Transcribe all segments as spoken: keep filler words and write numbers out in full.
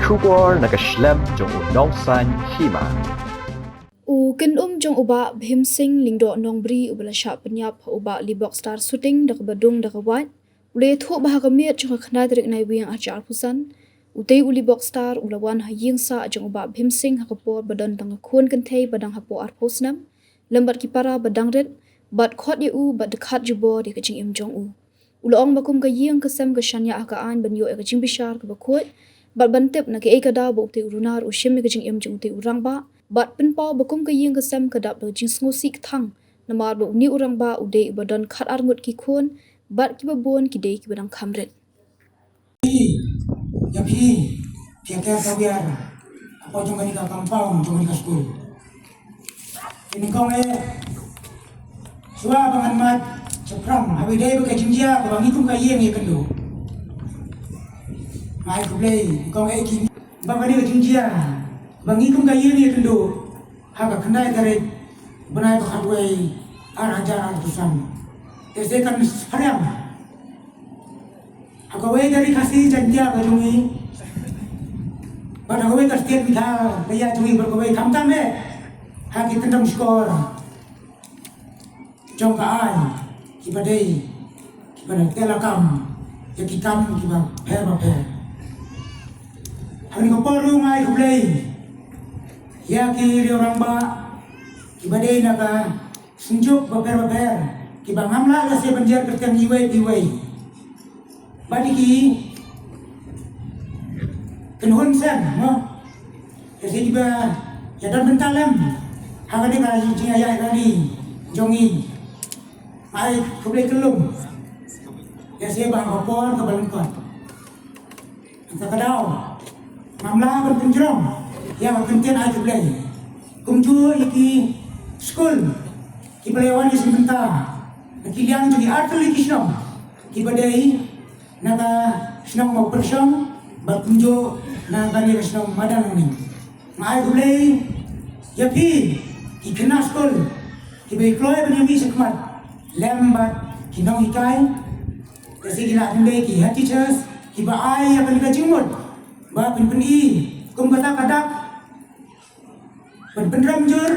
Khubor na ka shlem jong u Nongsaiñ Hima. U kynum jong u Bah Bhim Singh Lyngdoh Nongbri uba la shah pynïap ha u Bah Liebok Star Shooting da kaba dung da ka wait, u la ïathuh ba ha ka miet jong ka khyndai tarik Naiwieng arhajar arphew san, utei u Liebok Star u la wan ha ïing sah jong u Bah Bhim Singh ha ka por ba don tang ka khun kynthei ba dang hapoh arphew snem lem bad ki para ba dang rit, bad khot ïa u bad dkhat jubor ïa ka jingim jong u. U la ong ba kum ka ïing ka sem ka shaniah ha ka aiñ ban ïoh ïa ka jingbishar kaba khuid bad ban tip na kaei ka daw ba utei u runar u shim ïa ka jingim jong utei u rangbah, bad pynpaw ba kum ka ïing ka sem ka dap da ka jingsngewsih kthang namar ba une u rangbah u dei uba don khatar ngut ki khun bad kiba bun ki dei kiba dang kham rit. Ïa phi, phi ïa ker ka wiar hapoh jong kane ka compound jong kane ka skul. Phi nyngkong eh, shuwa ba ngan mad shaphrang, haba ïadei bad ka jingjia kaba ngi kum ka ïing ïakynduh, nga ai khublei. Nyngkong eh, ki ba kane ka jingjia kaba ngi kum ka ïing ïakynduh ha ka khyndai tarik bnai ba khatwei arhajar arphew san. Te sa kan sphriang ha kawei ka Ri Khasi Jaiñtia ka jong ngi bad ha kawei ka state Meghalaya jong ngi bad kawei, khamtam eh ha ki tyndong shkor jong ka aiñ kiba dei kiba la teh lakam ïa ki kam kiba pher bapher. Ha kane ka por ruh nga ai khublei ïa ki riew rangbah kiba dei na ka synjuk bapher bapher kiba ngam lah lehse ban jer kyrteng iwei pa iwei. Bad ïa ki kynhun seng, mo, ïa ki ba ïa don bynta lem ha kane ka jingïaid rally jong ngi, nga ai khublei kyllum. Ïa seh ba ha ka por kaba lyngkot, ha ka daw, ngam lah ban pynjrong ïa ka kyntien ai khublei. Kumjuh ïa ki skul kiba la ïa wan ïa seng bynta na ki liang jong ki artylli ki shnong kiba dei na ka shnong Mawpyrshong bad kumjuh na kane ka shnong Madanlangning. Nga ai khublei ïa phi ki khynnah skul kiba ïa kloi ban ïa mih shakhmat lem bad ki nonghikai. Ka shisha ki la kyndei ki head teachers kiba ai ïa kane ka jingmut ba phin pyni kum kata ka dak ban pynrem jur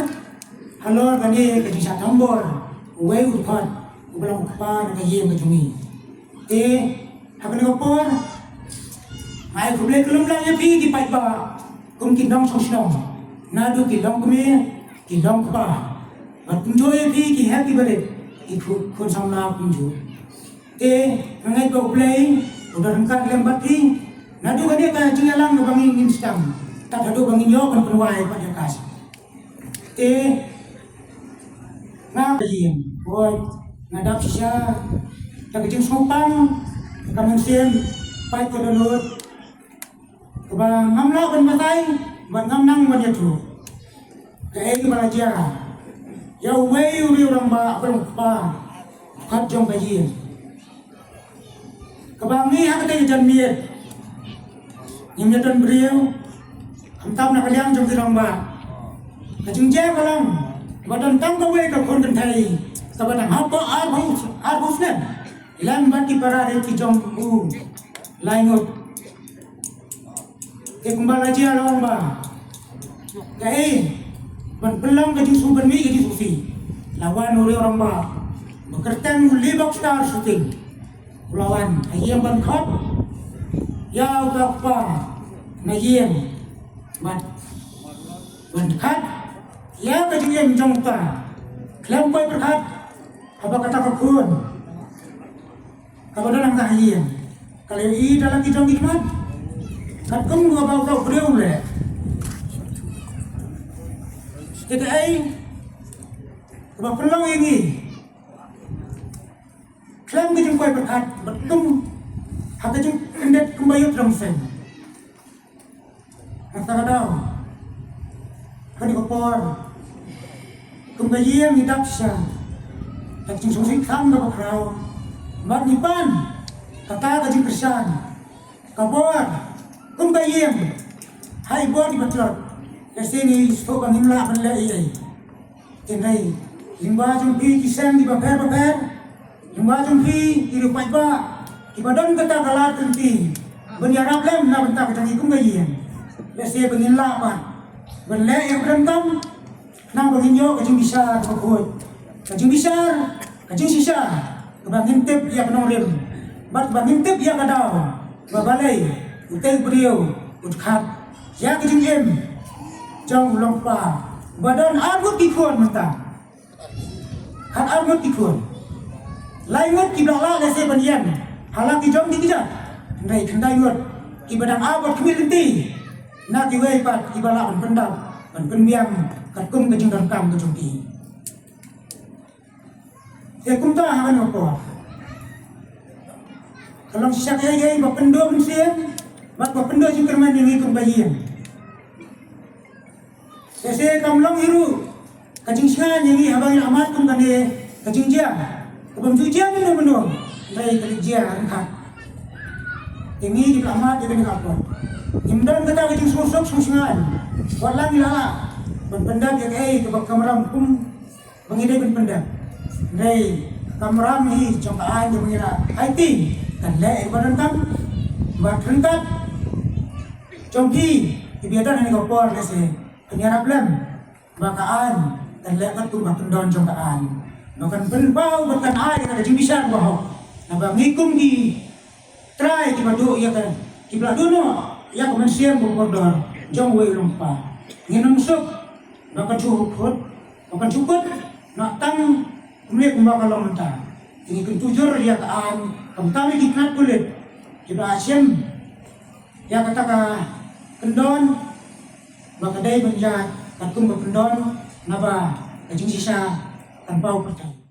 halor kane ka jingshah thombor uwei u dkhot uba long u kpa na ka ïing ka jong ngi. Te ha kane ka por nga ai khublei kyllum lang ïa phi ki paidbah kum ki nongshong shnong, naduh ki longkmie, ki longkpa, bad kumjuh ïa phi ki hep ki barit, ki khun samla kumjuh. Te nga ngeit ba U Blei u da ryngkat lem bad phi. Naduh kane ka jingïalang kaba ngin, ngin sdang, tad haduh ba ngin ïoh ban pynwai pat ïa ka. Te nga ka ïing, hooid, nga dap shisha da ka jingsngewpang, ka mynsiem pat ka dohnud kaba ngam lah ban batai bad ngam nang ban ïathuh. Kaei kaba la jia ïa uwei u riew rangbah, uba long u kpa kat jong ka ïing, kaba ngi ha katei ka janmiet ngim ïadon briew, khamtam na ka liang jong ki rangbah. Ka jingjia ka long ba don tang kawei ka khun kynthei kaba dang hapoh arphew, arphew snem lem bad ki para rit ki jong u lai ngut. Te kumba la jia la ong ba kaei ban pynlong ka jingsuk ban mih ka jingsuk si, la wan u riew rangbah ba kyrteng u Liebok Star Shooting. U la wan ha ïing ban khot ïa uta u kpa na ïing bad ban khot ïa ka jingim jong uta khlem poi pyrkhat haba kata ka khun kaba don hangta ha ïing ka la ïohi da la ki jong ki khmat katkum kaba uta u briew u leh. Te kaei kaba pynlong ïa ngi khlem ka jingpoi pyrkhat bad kum ha ka jingkyndit kumba ïoh tromsem. Kata ka daw, kane ka por, kum ka ïing ngi dap shisha da ka jingsngewsih kthang kaba khraw bad ngi pan kata ka jingkyrshan. Ka bor, kum ka ïing, ha i bor i patlot, lehse ngi sngewthuh ba ngim lah ban leh ei ei. Hynrei lyngba jong phi ki seng kiba pher bapher, lyngba jong phi ki riew paidbah kiba don kata ka lad ka lynti ban ïarap lem na bynta ka jong ngi kum ka ïing, Lehse ba ngin lah pat ban leh ïa ka donkam, nang ba ngin ïoh ka jingbishar kaba khuid, ka jingbishar, ka jingshisha kaba ngin tip ïa ka nongrim bad kaba ngin tip ïa ka daw ba balei utei u briew u dkhat ïa ka jingim jong u longkpa ba don ar ngut ki khun mynta. Khat ar ngut ki khun. Lai ngut kiba la lehse ban ïeng ha la ki jong ki kjat. Hynrei khyndai ngut kiba dang ap bad khmih lynti na kiwei pat kiba lah ban pyndap ban pynbiang katkum ka jingdonkam ka jong ki. Te kumta ha kane ka por ka long shisha kaei kaei ba pynduh mynsiem bad ba pynduh jingkyrmen ïa ngi kum ka ïing. Lehse kam long hi ruh ka jingshngaiñ ïa ngi haba ngi la mad kum kane ka jingjia kabym ju jia mynno mynno, hynrei ka jia ryngkat. Te ngi kiba la mad ïa kane ka por ngim don kata ka jingsngewsuk sngewshngaiñ wat la ngi la lah ban pyndap ïa kaei kaba kamram kum ba ngi dei ban pyndap. Hynrei kamram hi jong ka aiñ kaba ngi la aiti kan leh ïa kaba donkam. Bad ryngkat jong phi kiba ïadon ha kane ka por lehse phin ïarap lem ba ka aiñ kan leh katkum ka kyndon jong ka aiñ ba kan pynpaw bad kan ai ïa ka jingbishar ba hok. Naba ngi kum ki trai kiba duh ïa ka, kiba la duh noh ïa ka mynsiem ba kordor jong uwei u longkpa. Ngin ym suk ba kan shu khut, ba kan shu kut noh tang kumne kumba ka long mynta. Te ngi kyntu jur ïa ka aiñ kumta ïa ki tnat pulit kiba la shim ïa kata ka kyndon ba ka dei ban ïaid katkum ka kyndon naba ka jingshisha kan paw pyrthei.